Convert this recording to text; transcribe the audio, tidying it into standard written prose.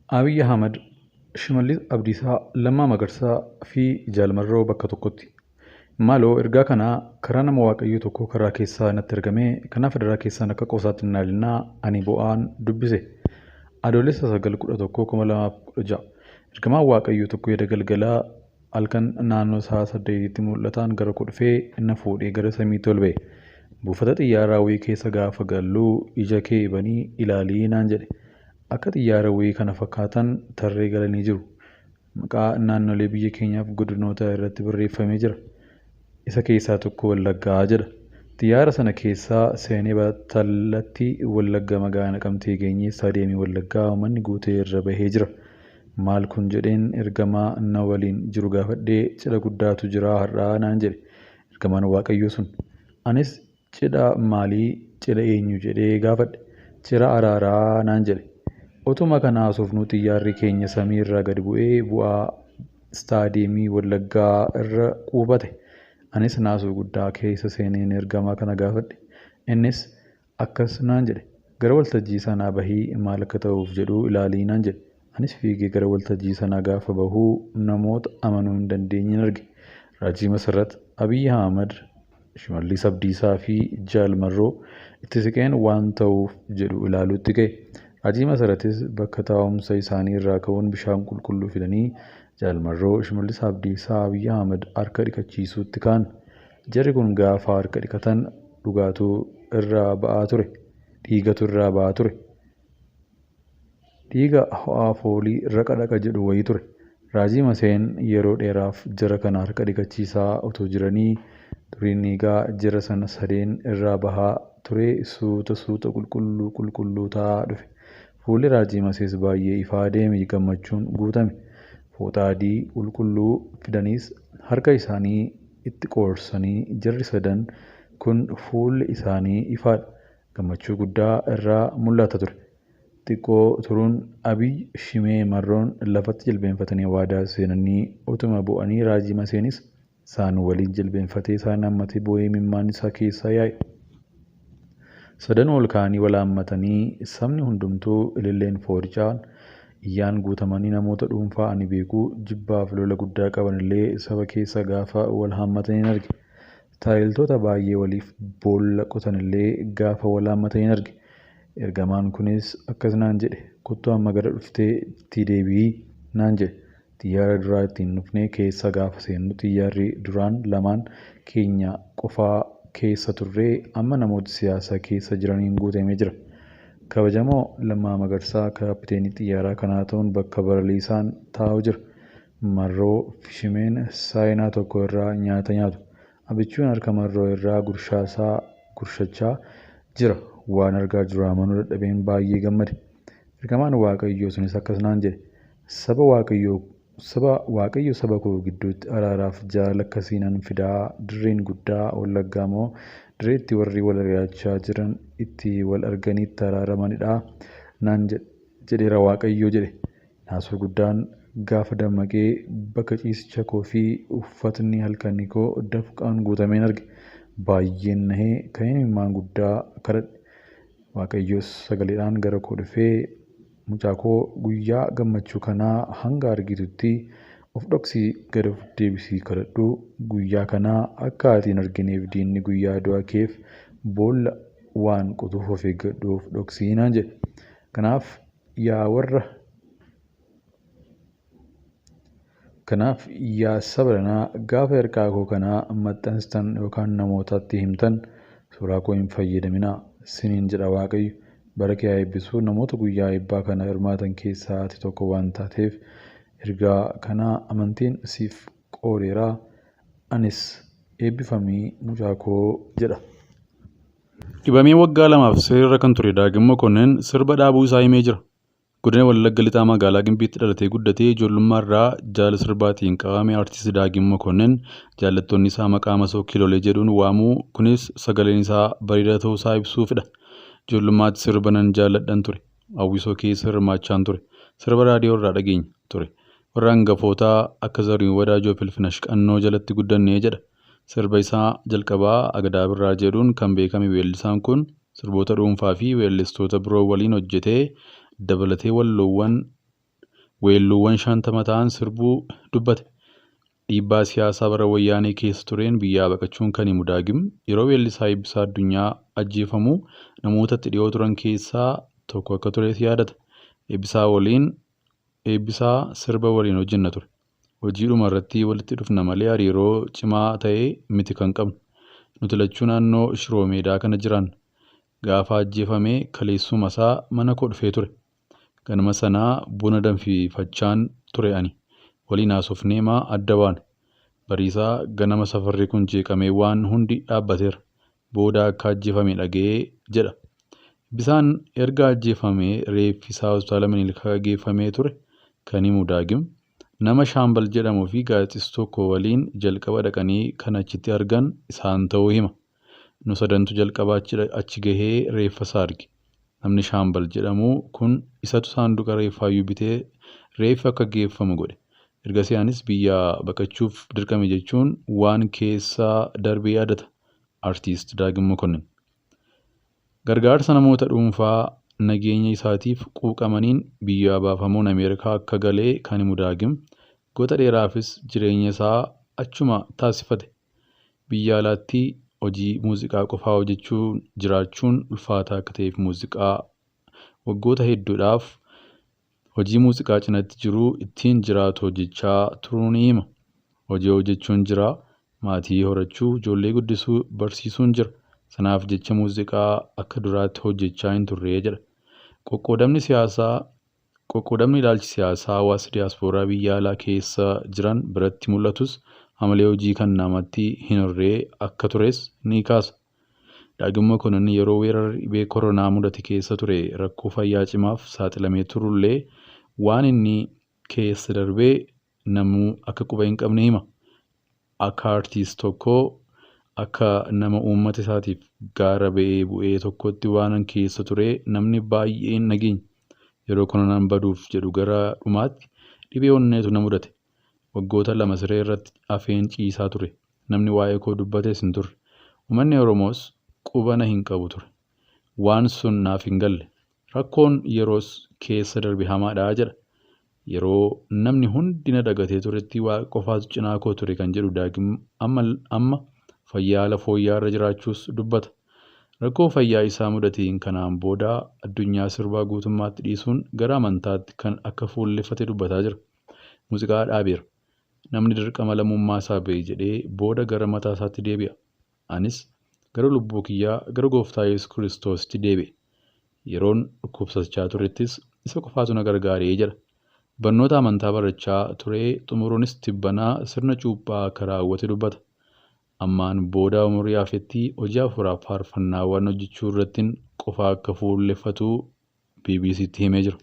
Abiyyi Ahmad, Shimallis Abdiisaa, Lammaa Magarsaa fi Jaal Marroo bakka tokkotti. Maaloo ergaa kana karaa nama Waaqayyoo tokkoo karaa keessaa natti ergame kanaaf adaraa keessaan akka qoosaatti hin ilaalinaa ani bo'aan dubbise. Adoolessa 9, 11, 2016. Ergamaan Waaqayyoo tokko yeda galgalaa halkan naannoo sa'a 8tti mul'ataan gara koo dhufee na fuudhee gara samiitti ol ba'e. Buufata xiyyaaraa wayii keessa gaafa gallu ija kee banii ilaalii naan jedhe. Akka xiyyaara wayii kana fakkaatan tarree galanii jiru. Maqaa naannolee biyya keenyaaf godinoota irratti barreeffamee jira. Isa keessaa tokko Wallaggaa jedha. Xiyyaara sana keessa seenee battalatti Wallagga magaalaa Naqamtee geenyee istaadiyeemii Wallaggaa uummanni guutee irra bahee jira. Maal kun jedheen ergamaa na waliin jiru gaafadhee cidha guddaatu jira har'aa naan jedhe. Ergamaan Waaqayyoo sun. Anis cidha maalii cidha eenyu jedhee gaafadhe. Cidha araaraa naan jedhe. Otuma kana haasofnuu xiyyaarri keenya samii irraa gad bu'ee bu'aa istaadiyeemii Wallaggaa irra qubate. Anis naasuu guddaa keessa seeneen ergamaa kana gaafadhe. Innis akkas naan jedhe. Gara waltajjii sanaa bahii maal akka ta'uuf jedhu ilaalii naan jedhe. Anis fiigee gara waltajjii sanaa gaafa bahuu namoota amanuu hin dandeenyen arge. Raajii Masarrat, Abiyyi Ahmad, Shimallis Abdiisaa fi Jaal Marroo itti siqeen waan ta'uuf jedhu ilaaluutti ga'e. Raajii Masarratis bakka taa'umsa isaanii irraa ka'uun bishaan qulqulluu fidanii Jaal Marroo, Shimallis Abdiisaa, Abiyyi Ahmad harka dhiqachiisuutti ka'an. Jarri kun gaafa harka dhiqatan dhugaatu irraa ba'aa ture. Dhiigatu irraa ba'aa ture. Dhiiga ho'aa foolii raqa dhaqa jedhu wayii ture. Raajii Maseen yeroo dheeraaf jara kana harka dhiqachiisaa otoo jiranii xuriin dhiigaa jara sana sadeen irraa bahaa ture suuta suuta qulqulluu qulqulluu ta'aa dhufe. Fuulli Raajii Masees baay'ee ifaa deeme gammachuun guutame. Fooxaa adii qulqulluu fidaniis harka isaanii itti qoorsanii jarri sadan kun fuulli isaanii ifaadha. Gammachuu guddaa irraa mul'ata ture. Xiqqoo turuun Abiyyi Shimee Marroon lafatti jilbeenfatanii waadaa seenanii utuma bo'anii Raajii Maseenis isaan waliin jilbeenfatee isaan hammatee boo'ee imimmaan isaa keessaa yaa'e. Sadanuu ol ka'anii wal haammatanii sabni hundumtuu ililleen fooricaan iyyaan guutamanii namoota dhuunfaa ani beeku jibbaaf lola guddaa qaban illee saba keessa gaafa wal haammataniin arge. Taayiltoota baay'ee waliif boolla qotan illee gaafa wal haammataniin arge. Ergamaan kunis akkas naan jedhe kottu amma gara dhufteetti deebi'i naan jedhe. Xiyyaara duraa ittiin dhufne keessa gaafa seennu xiyyaarri duraan lamaan keenya qofaa keessa turree amma namoota siyaasaa keessa jiraniin guutamee jira. Kabajamoo Lammaa Magarsaa kaapiteenii xiyyaaraa kanaa ta'uun bakka baraliisaan taa'u jira. Marroo fi Shimeen saayinaa tokko irraa nyaata nyaatu. Abichuun harka Marroo irraa gurshaasaa gurshachaa jira. Waan argaa jiru amanuu dadhabeen baay'ee gammade. Ergamaan Waaqayyoo sunis akkas naan jedhe. Saba Waaqayyoo saba Waaqayyo saba koo gidduutti araaraaf jaalala akkasii nan fidaa dirreen guddaa Wallaggaa moo dirree itti warri wal ari'achaa jiran itti wal arganitti araaramanidha naan jedheera Waaqayyo jedhe. Naasuu guddaan gaafa dammaqee bakka ciisicha koo fi uffatni halkanii koo dafqaan guutameen arge. Baay'een nahee ka'een imimmaan guddaa kadhadhe. Waaqayyos sagaleedhaan gara koo dhufee mucaa koo guyyaa gammachuu kanaa hanga argitutti of dhoksii gad of deebisii kadhadhu guyyaa kanaa akka ati hin argineef diinni guyyaa du'a keef boolla waan qotuuf of eeggadhu of dhoksii naan jedhe. Kanaaf yaa warra Kanaaf yaa saba danaa gaafa ergaa koo kanaa maxxansitan yookaan namootatti himtan suuraa koo hin fayyadaminaa siniin jedha Waaqayyo. Bara kee haa eebbisu namoota guyyaa eebbaa kana hirmaatan keessaa ati tokko waan taateef ergaa kanaa amantiin siif qoodeera. Anis eebbifamii mucaa koo jedha. Dhibamee waggaa lamaaf sirriirra kan ture Daagim Mokonnin sirba dhaabuu isaa himee jira. Godina Wallagga Lixaa magaalaa Gimbiitti dhalatee guddatee ijoollummaa irraa jaala sirbaatiin qabame Artiist Daagim Mokonnin jaallattoonni isaa maqaa masoo kiilolee jedhuun waamuu kunis sagaleen isaa bareedaa ta'uu isaa ibsuufidha. Ijoollummaatti sirba nan jaalladhan ture. Hawwisoo keessa hirmaachaan ture. Sirba raadiyoo irraa dhageenya ture. Warra hangafootaa akka Zarihuun Wadaajoo fi Ilfinash Qannoo jalatti guddannee jedha. Sirba isaa jalqabaa Agadaa Birraa jedhuun kan beekame weellisaan kun sirboota dhuunfaa fi weellistoota biroo waliin hojjetee dabalatee walloowwan Weelluuwwan 50 ta'an sirbuu dubbate. Dhiibbaa siyaasaa bara Wayyaanee keessa tureen biyyaa baqachuun kan himu Daagim yeroo weellisaa Eebbisaa Addunyaa ajjeefamu namootatti dhiyoo turan keessaa tokko akka tures yaadata. Eebbisaa sirba waliin hojjenna ture. Hojiidhuma irratti walitti dhufna malee hariiroo cimaa ta'e miti kan qabnu. Nuti lachuu naannoo Shiroo Meedaa kana jiraanna. Gaafa ajjeefame kaleessuma isaa mana koo dhufee ture. Ganama sanaa buna danfifachaan ture ani. Waliin haasofneema adda baane. Bariisaa ganama safarri kun jeeqamee waan hundi dhaabbateera. Booda akka ajjeefame dhaga'ee jedha. Eebbisaan erga ajjeefamee reeffi isaa hospitaala Minilik geeffamee ture kan himu Daagim nama Shaambal jedhamuu fi gaazexeesstuu tokko waliin jalqaba dhaqanii kan achitti argan isaan ta'uu hima. Nu sadantu jalqaba achi gahee reeffa isaa arge. Namni Shaambal jedhamu kun isatu saanduqa reeffaayyuu bitee reeffi akka geeffamu godhe. Ergasii anis biyyaa baqachuuf dirqame jechuun waan keessa darbee yaadata. Artiist Daagim Mokonnin. Gargaarsa namoota dhuunfaa nageenya isaatiif quuqamaniin biyyaa baafamuun Ameerikaa akka galee kan himu Daagim goota dheeraafis jireenya isaa achuma taasifate. Biyya alaatti hojii muuziqaa qofaa hojjechuun jiraachuun ulfaataa akka ta'eef muuziqaa waggoota hedduudhaaf hojii muuziqaa cinatti jiru ittiin jiraatu hojjechaa turuu ni hima. Hojii hojjechuun jira, maatii horachuu, ijoollee guddisuu, barsiisuun jira. Sanaaf jecha muuziqaa akka duraatti hojjechaa hin turre jedha. Qoqqoodamni ilaalchi siyaasaa hawaasa diyaaspooraa biyya alaa keessa jiran biratti mul'atus amalee hojii kan namatti hin horree akka tures ni kaasa. Daagim Mokonnin yeroo weerarri dhibee koronaa mudate keessa ture rakkoo fayyaa cimaaf saaxilamee turullee waan inni keessa darbee namuu akka quba hin qabne hima. Akka artiist tokkoo akka nama uummata isaatiif gaara ba'ee bu'ee tokkotti waan keessa ture namni baay'een hin dhageenye. Yeroo koronaan baduuf jedhu gara dhumaatti dhibee onneetu na mudate. Waggoota 2 siree irratti hafeen ciisaa ture. Namni waa'ee koo dubbates hin turre. Uummanni Oromoos quba na hin qabu ture. Waan sun naaf hin galle. Rakkoon yeroos keessa darbe hamaadha jedha. Yeroo namni hundi na dagatee turetti waaqa qofaatu cinaa koo ture kan jedhu Daagim amma fayyaa haala fooyya'aa irra jiraachuus dubbata. Rakkoo fayyaa isaa mudateen kanaan booda addunyaa sirbaa guutummaatti dhiisuun gara amantaatti kan akka fuulleffate dubbataa jira. Muuziqaa dhaabeera. Namni dirqama lammummaa isaa ba'e jedhee booda gara mataa isaatti deebi'a. Anis gara lubbuu kiyyaa gara gooftaa Yesuus Kiristoositti deebi'e. Yeroon dhukkubsachaa turettis isa qofaatu na gargaaree jedha. Barnoota amantaa barachaa turee xumuruunis tibbanaa sirna cuuphaa akka raawwate dubbata. Ammaan booda umurii hafetti hojii hafuuraaf faarfannaawwan hojjechuu irrattiin qofa akka fuulleffatu BBCtti himee jira.